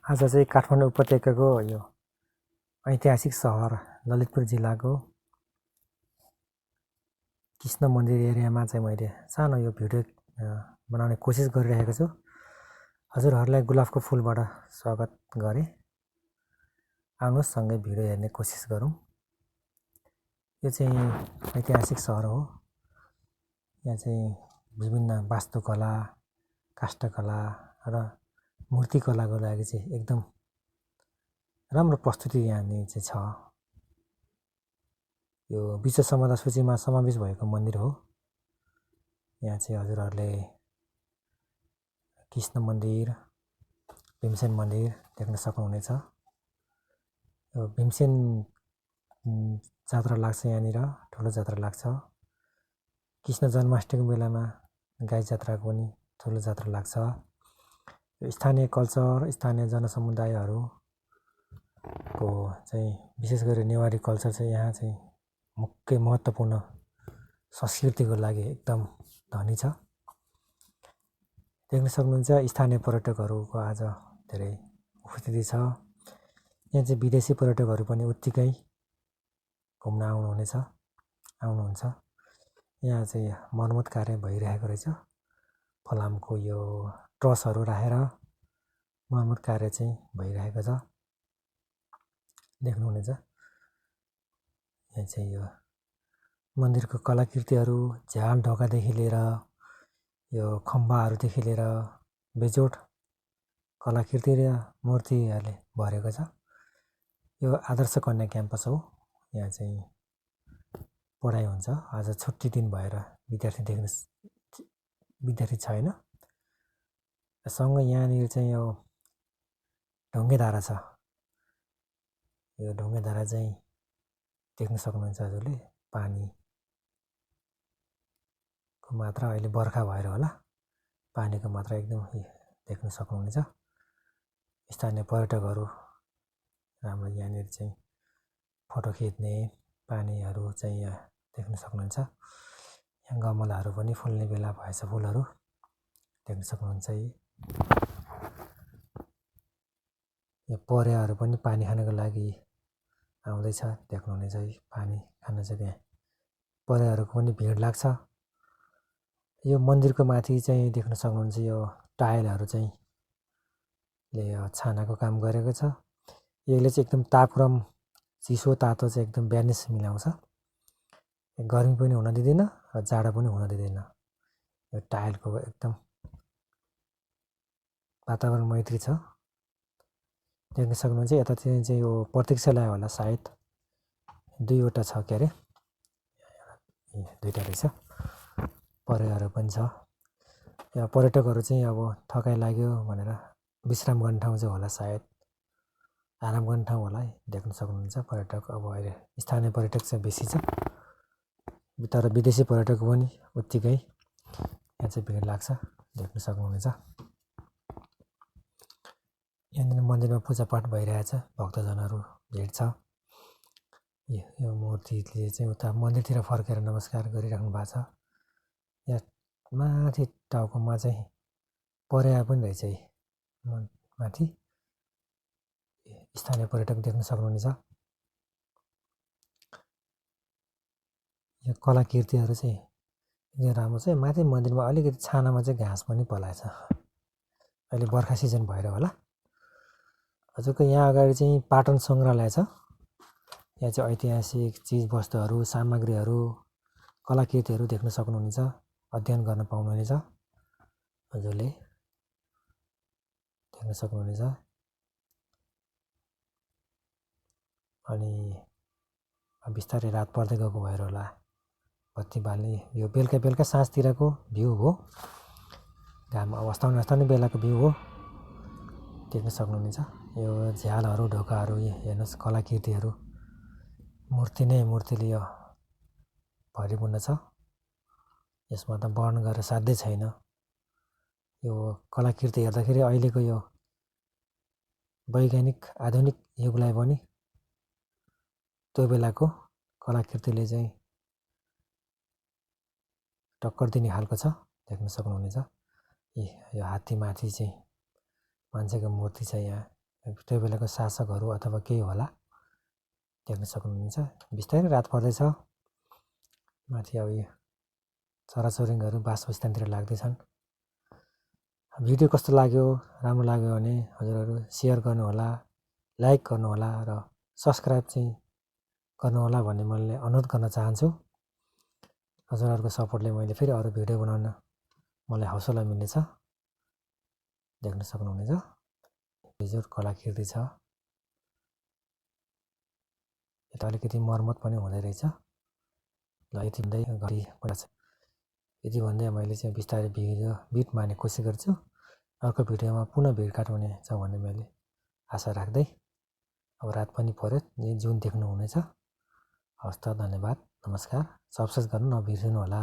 आज चाहिँ काठमाडौँ उपत्यकाको यो ऐतिहासिक सहर ललितपुर जिल्लाको कृष्ण मन्दिर एरियामा चाहिँ मैले सानो यो भिडियो बनाउने कोसिस गरिरहेको छु। हजुरहरूलाई गुलाबको फुलबाट स्वागत गरेँ। आउनुहोस् सँगै भिडियो हेर्ने कोसिस गरौँ। यो चाहिँ ऐतिहासिक सहर हो। यहाँ चाहिँ विभिन्न वास्तुकला, काष्ठकला र मूर्तिकलाको लागि चाहिँ एकदम राम्रो प्रस्तुति यहाँनिर चाहिँ छ। यो विश्व सम्पदा सूचीमा समावेश भएको मन्दिर हो। यहाँ चाहिँ हजुरहरूले कृष्ण मन्दिर, भीमसेन मन्दिर देख्न सक्नुहुनेछ। यो भीमसेन जात्रा लाग्छ यहाँनिर, ठुलो जात्रा लाग्छ। कृष्ण जन्माष्टमीको बेलामा गाई जात्राको पनि ठुलो जात्रा लाग्छ। स्थानीय कल्चर, स्थानीय जनसमुदायहरूको चाहिँ विशेष गरी नेवारी कल्चर चाहिँ यहाँ चाहिँ मुख्य महत्त्वपूर्ण संस्कृतिको लागि एकदम धनी छ। देख्न सक्नुहुन्छ स्थानीय पर्यटकहरूको आज धेरै उपस्थिति छ। यहाँ चाहिँ विदेशी पर्यटकहरू पनि उत्तिकै घुम्न आउनुहुन्छ। यहाँ चाहिँ मर्मत कार्य भइरहेको रहेछ। फलामको यो ट्रसहरू राखेर मर्मत कार्य चाहिँ भइरहेको छ, देख्नुहुनेछ। यहाँ चाहिँ यो मन्दिरको कलाकृतिहरू, झ्याल ढोकादेखि लिएर यो खम्बाहरूदेखि लिएर बेजोड कलाकृति र मूर्तिहरूले भरेको छ। यो आदर्श कन्या क्याम्पस हो। यहाँ चाहिँ पढाइ हुन्छ। आज छुट्टी दिन भएर विद्यार्थी छैन। सँगै यहाँनिर चाहिँ यो ढुङ्गेधारा छ। यो ढुङ्गेधारा चाहिँ देख्न सक्नुहुन्छ हजुरले। पानीको मात्रा अहिले बर्खा भएर होला, पानीको मात्रा एकदम देख्न सक्नुहुनेछ। स्थानीय पर्यटकहरू राम्रो यहाँनिर चाहिँ फोटो खिच्ने, पानीहरू चाहिँ यहाँ देख्न सक्नुहुन्छ। यहाँ गमलाहरू पनि फुल्ने बेला भएछ, फुलहरू देख्न सक्नुहुन्छ। यो परेवाहरू पनि पानी खानको लागि आउँदैछ, देख्नुहुनेछ। पानी खान चाहिँ त्यहाँ परेवाहरूको पनि भिड लाग्छ। यो मन्दिरको माथि चाहिँ देख्न सक्नुहुन्छ यो टाइलहरू चाहिँ छानाको काम गरेको छ। यसले चाहिँ एकदम तापक्रम, चिसो तातो चाहिँ एकदम ब्यालेन्स मिलाउँछ। गर्मी पनि हुन दिँदैन र जाडो पनि हुन दिँदैन। यो टाइलको एकदम वातावरण मैत्री छ, देख्न सक्नुहुन्छ। यतातिर चाहिँ यो प्रतीक्षालय होला सायद, दुईवटा छ के अरे, दुईवटा रहेछ। परेवाहरू पनि छ। यहाँ पर्यटकहरू चाहिँ अब थकाइ लाग्यो भनेर विश्राम गर्ने ठाउँ चाहिँ होला सायद, आराम गर्ने ठाउँ होला। देख्न सक्नुहुन्छ पर्यटक अब अहिले स्थानीय पर्यटक चाहिँ बेसी छ, तर विदेशी पर्यटक पनि उत्तिकै यहाँ चाहिँ भिड लाग्छ, देख्न सक्नुहुनेछ। यहाँनिर मन्दिरमा पूजापाठ भइरहेछ, भक्तजनहरू भिड छ। यो मूर्तिले चाहिँ उता मन्दिरतिर फर्केर नमस्कार गरिराख्नु भएको छ। यहाँ माथि टाउकोमा चाहिँ परेवा पनि रहेछ। माथि स्थानीय पर्यटक देख्न सक्नुहुनेछ। यो कलाकृतिहरू चाहिँ एकदम राम्रो छ। माथि मन्दिरमा अलिकति छानामा चाहिँ घाँस पनि पलाएछ, अहिले बर्खा सिजन भएर होला। हजुरको यहाँ अगाडि चाहिँ पाटन सङ्ग्रहालय छ। यहाँ चाहिँ ऐतिहासिक चिजवस्तुहरू, सामग्रीहरू, कलाकृतिहरू देख्न सक्नुहुनेछ, अध्ययन गर्न पाउनुहुनेछ। हजुरले देख्न सक्नुहुनेछ। अनि बिस्तारै रात पर्दै गएको भएर होला बत्ती बाल्ने। यो बेलुका साँझतिरको भ्यू हो। घाम अस्ताउने बेलाको भ्यू हो, देख्न सक्नुहुनेछ। यो झ्यालहरू, ढोकाहरू हेर्नुहोस्, कलाकृतिहरू, मूर्तिले यो भरिपूर्ण छ। यसमा त वर्णन गरेर साध्यै छैन। यो कलाकृति हेर्दाखेरि अहिलेको यो वैज्ञानिक आधुनिक युगलाई पनि त्यो बेलाको कलाकृतिले चाहिँ टक्कर दिने खालको छ, देख्न सक्नुहुनेछ। यो हात्तीमाथि चाहिँ मान्छेको मूर्ति छ यहाँ, त्यो बेलाको शासकहरू अथवा केही होला, देख्न सक्नुहुन्छ। बिस्तारै रात पर्दैछ, माथि अब यो चराचुरुङ्गीहरू वासस्थानतिर लाग्दैछन्। भिडियो कस्तो लाग्यो, राम्रो लाग्यो भने हजुरहरू सेयर गर्नुहोला, लाइक गर्नुहोला र सब्सक्राइब चाहिँ गर्नुहोला भन्ने मैले अनुरोध गर्न चाहन्छु। हजुरहरूको सपोर्टले मैले फेरि अरू भिडियो बनाउन मलाई हौसला मिल्नेछ। देख्न सक्नुहुनेछ बेजोड कलाकृति छ। यता अलिकति मर्मत पनि हुँदै रहेछ। ल यति भन्दै घडी छ, यति भन्दै मैले चाहिँ बिस्तारै भिडियो बिट मार्ने कोसिस गर्छु। अर्को भिडियोमा पुनः भेटघाट हुनेछ भन्ने मैले आशा राख्दै, अब रात पनि पर्यो, जुन देख्नुहुनेछ। हवस् त, धन्यवाद, नमस्कार। सब्सक्राइब गर्नु नबिर्सनु होला।